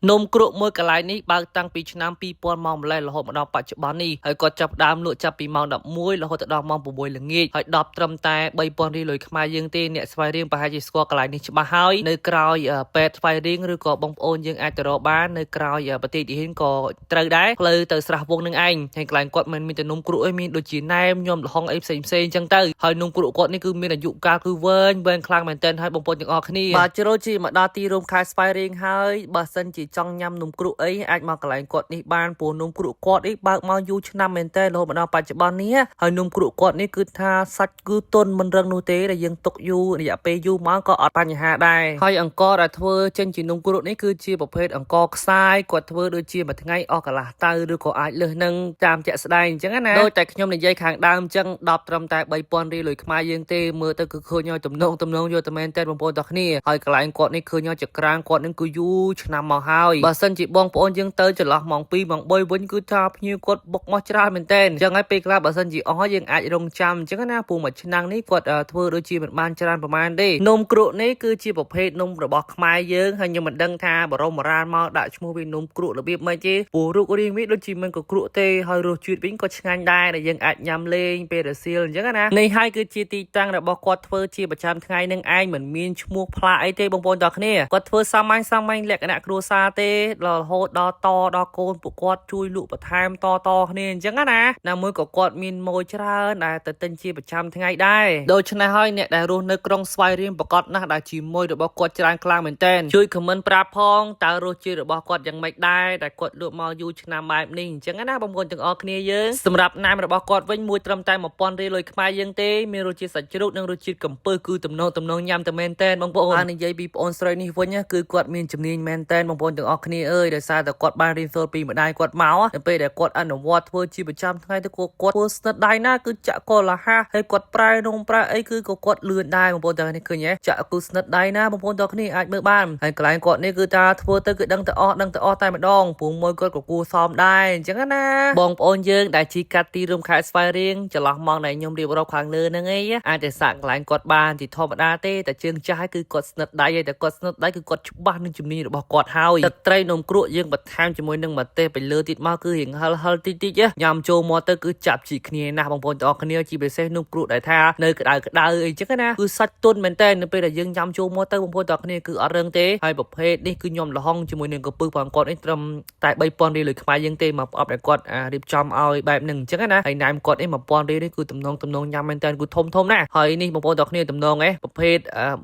នំគ្រក់មួយកន្លែងនេះបើកតាំងពីឆ្នាំ2000មកម្លេះរហូតមកដល់បច្ចុប្បន្ននេះហើយគាត់ចាប់ផ្ដើមលក់ចាប់ពីម៉ោង11រហូតដល់ម៉ោង6ល្ងាចហើយ10ត្រឹមតែ3000រៀលលុយខ្មែរយើងទេអ្នកស្វាយរៀងប្រហែលជាស្គាល់កន្លែងនេះច្បាស់ហើយនៅក្រោយពេទ្យស្វាយរៀងឬក៏បងប្អូនយើងអាចទៅរកបាននៅក្រោយប្រទេសទីហ៊ានក៏ត្រូវដែរផ្លូវទៅស្រះវងនឹងឯងហើយកន្លែងគាត់មិនមានតែនំគ្រក់អីមានដូចជាណែមញំល្ហុងអីផ្សេងផ្សេងអញ្ចឹងទៅហើយនំគ្រក់គាត់នេះគឺមានអាយុកាលគឺវែងវែងខ្លាំងមែនទែនហើយបងប្អូនទាំងអស់គ្នាបាទជ្រុលជាមកដល់ទីរួមខេត្តស្វាយរៀងហើយបើសិនជាចង់ញ៉ាំនំគ្រក់អីអាចមកកន្លែងគាត់នេះបានព្រោះនំគ្រក់គាត់នេះបើកមកយូរឆ្នាំមែនទែនរហូតមកដល់បច្ចុប្បន្ននេះហើយនំគ្រក់គាត់នេះគឺថាសាច់គឺទន់មិនរឹងនោះទេដែលយើងទុកយូររយៈពេលយូរមកក៏អត់បញ្ហាដែរហើយអង្ករដែលធ្វើចេញជានំគ្រក់នេះគឺជាប្រភេទអង្ករខ្សាយគាត់ធ្វើដូចជាមួយថ្ងៃអស់កន្លះទៅឬក៏អាចលើសនឹងតាមជាក់ស្ដែងអញ្ចឹងណាដូចតែខ្ញុំនិយាយខាងដើមអញ្ចឹង10ត្រឹមតែ3000រៀលលុយខ្មែរយើងទេមើលទៅគឺឃើញឲ្យទំនងទំនងយកតែមែនតើបងប្អូនទាំងគ្នាហើយកន្លែងគាត់នេះឃើញឲ្យចក្រានគាត់នឹងគឺយូរឆ្នាំមកហើយបើសិនជាបងប្អូនយើងទៅចន្លោះម៉ោង2ម៉ោង3វិញគឺថាភ្ញៀវគាត់បុកមកច្រើនមែនតើអញ្ចឹងហើយពេលខ្លះបើសិនជាអស់ហើយយើងអាចរងចាំអញ្ចឹងណាពូមួយឆ្នាំនេះគាត់ធ្វើដូចជាមិនបានច្រើនប្រហែលទេនំគ្រក់នេះគឺជាប្រភេទនំរបស់ខ្មែរយើងហើយខ្ញុំមិនដឹងថាបរមរានមកដាក់ឈ្មោះវានំគ្រក់របៀបម៉េចទេព្រោះរូបរាងវាដូចជាមិនក៏គ្រក់ទេហើយរសជាតិវិញក៏ឆ្ងាញ់ដែរដែលយើងអាចញ៉ាំលេងពេលរសៀលអញ្ចឹងណានេះហើយគឺជាទីតាំងរបស់គាត់ធ្វើជាប្រចាំថ្ងៃនឹងឯងមិនមានឈ្មោះផ្លាកអីទេបងប្អូនទាំងគ្នាគាត់ធ្វើសាមញ្ញសាមញ្ញលក្ខណៈគ្រួសារទេរហូតដល់តដល់កូនពួកគាត់ជួយលក់បន្ថែមតតគ្នាអញ្ចឹងណាណាមួយក៏គាត់មានម៉ួយច្រើនដែលទៅទិញជាប្រចាំថ្ងៃដែរដូច្នេះហើយអ្នកដែលរស់នៅក្រុងស្វាយរៀងប្រកាសណាស់ដែលជាមួយរបស់គាត់ច្រើនខ្លាំងមែនទែនជួយ comment ប្រាប់ផងតើរសជាតិរបស់គាត់យ៉ាងម៉េចដែរដែលគាត់លក់មកយូរឆ្នាំបែបនេះអញ្ចឹងណាបងប្អូនទាំងអស់គ្នាយើងសម្រាប់ណែមរបស់គាត់វិញមួយត្រឹមតែ1000រៀលលុយខ្មែរយើងទេមានរសជាតិសាច់ជ្រូកនិងរសជាតិកំពឹសគឺទំនងទំនងញ៉ាំតែមែនទែនបងប្អូនហើយនិយាយពីប្អូនស្រីនេះវិញគឺគាត់មានជំនាញមែនទែនបងប្អូនទាំងអស់គ្នាអើយដោយសារតែគាត់បានរៀនសូត្រពីម្ដាយគាត់មកនៅពេលដែលគាត់អនុវត្តធ្វើជាប្រចាំថ្ងៃទៅគាត់គាត់ធ្វើស្និទ្ធដៃណាគឺចាក់កលហាហើយគាត់ប្រែនំប្រែអីគឺក៏គាត់លឿនដែរបងប្អូនទាំងនេះឃើញទេចាក់គឺស្និទ្ធដៃណាបងប្អូនទាំងគ្នាអាចមើលបានហើយកន្លែងគាត់នេះគឺថាធ្វើទៅគឺដឹងតែអស់ដឹងតែអស់តែម្ដងព្រោះមួយគាត់ក៏គួសមដែរអញ្ចឹងណាបងប្អូនយើងដែលជីកាត់ទីរួមខេត្តស្វាយរៀងចន្លោះម៉ោងដែលខ្ញុំរៀបរាប់ខាងលើហ្នឹងឯងអាចតែសាកកន្លែងគាត់បានជាធម្មតាទេតែជើងចាស់គឺគាត់ស្និទ្ធដៃហើយតែគាត់ស្និទ្ធដៃគឺគាត់ច្បាស់នឹងជំនាញរបស់គាត់ហើយទឹកត្រីនំគ្រក់យើងបន្ថែមជាមួយនឹងម្ទេសទៅលើទៀតមកគឺរៀងហិលហិលតិចតិចញ៉ាំចូលមកទៅគឺចាប់ជីគ្នាណាស់បងប្អូនទាំងអស់គ្នាជាពិសេសនំគ្រក់ដែលថានៅក្តៅក្តៅអីចឹងណាគឺសាច់ទន់មែនតើនៅពេលដែលយើងញ៉ាំចូលមកទៅបងប្អូនទាំងអស់គ្នាគឺអត់រឹងទេហើយប្រភេទនេះគឺញ៉ាំល្ហុងជាមួយនឹងកំពឹសផងគាត់នេះត្រឹមតែ3000រៀលលុយខ្មែរយើងទេមកប្រអប់ដែលគាត់រៀបចំឲ្យបែបហ្នឹងអញ្ចឹងណាហើយណែមគាត់នេះ1000រៀលនេះគឺទំនងទំនងញ៉ាំមែនតើគឺធំធំណាស់ហើយនេះបងប្អូនទាំងគ្នាទំនងឯងប្រភេទ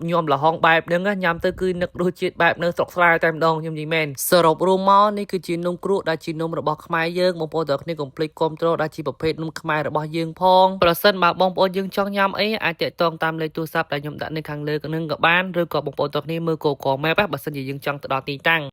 ញ៉ាំល្ហុងបែបហ្នឹងញ៉ាំទៅគឺនឹករសជាតិបែបនៅស្រុកស្រែតែម្ដងខ្ញុំនិយាយមែនសរុបរួមមកនេះគឺជានំគ្រក់ដែលជានំរបស់ខ្មែរយើងបងប្អូនទាំងគ្នាកុំភ្លេចគាំទ្រដែលជាប្រភេទនំខ្មែររបស់យើងផងប្រសិនបើបងប្អូនយើងចង់ញ៉ាំអីអាចតាក់ទងតាមលេខទូរស័ព្ទដែលខ្ញុំដាក់នៅខាងលើនឹងក៏បានឬក៏បងប្អូនទាំងគ្នាមើល Google Map បើសិនជាយើងចង់ទៅដល់ទីតាំង។